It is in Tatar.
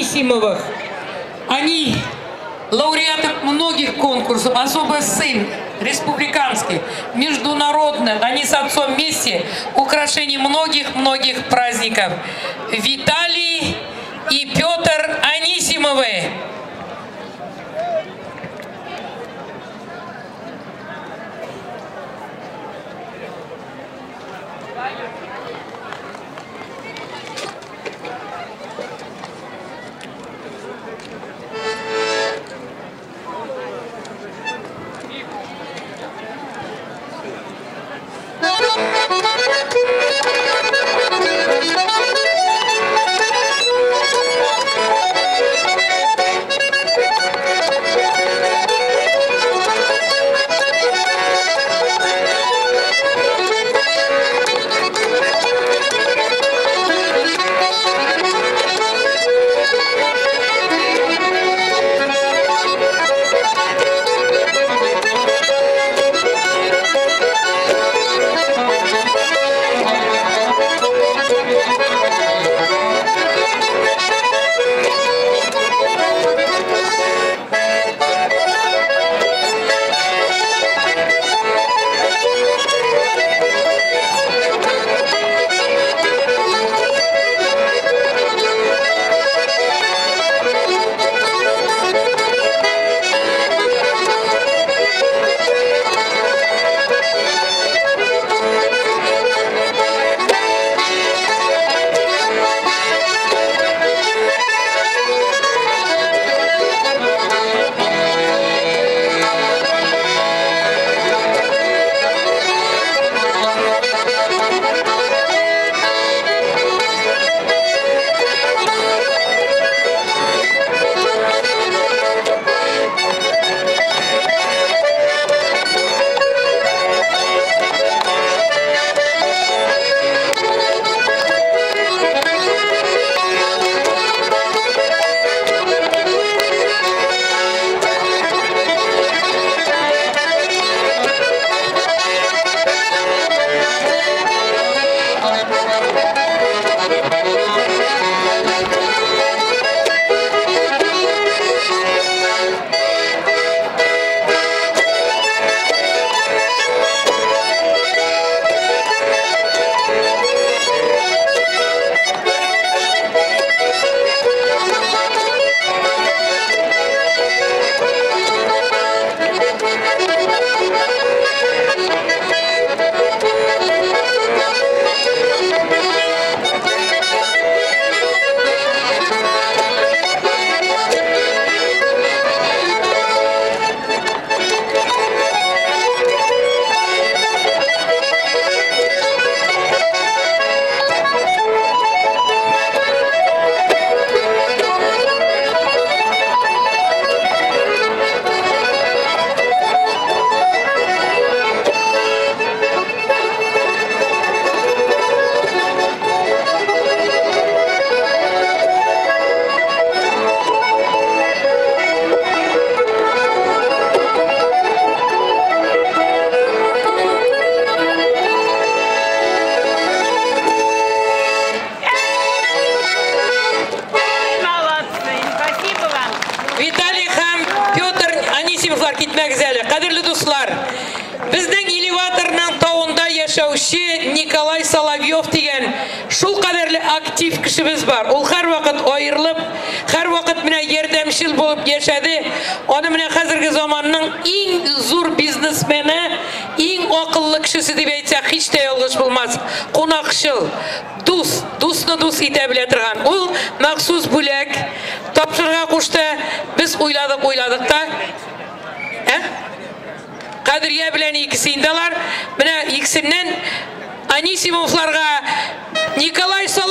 Анисимовых. Они лауреаты многих конкурсов, особо сын республиканский, международный. Они с отцом вместе украшение многих-многих праздников. Виталий и Петр Анисимовы. Кадерле дуслар, безнең элеваторның тауында яшәүче Николай Соловьев дигән шул кадәрле актив кешебез бар. Ул һәрвакыт аерылып, һәрвакыт менә ярдәмчел булып яшәде. Аны менә хәзерге заманның иң зур бизнесмены, иң акыллы кешесе дип әйтсәк, һич тә ялгыш булмас. Кунакчыл, дус, дусны дус итә белә торган. Ул махсус бүләк тапшырырга кушты. Без уйладык, уйладык та. Кадрия белән икесе инде алар. Менә икесеннән Анисимовларга Николай Соловьев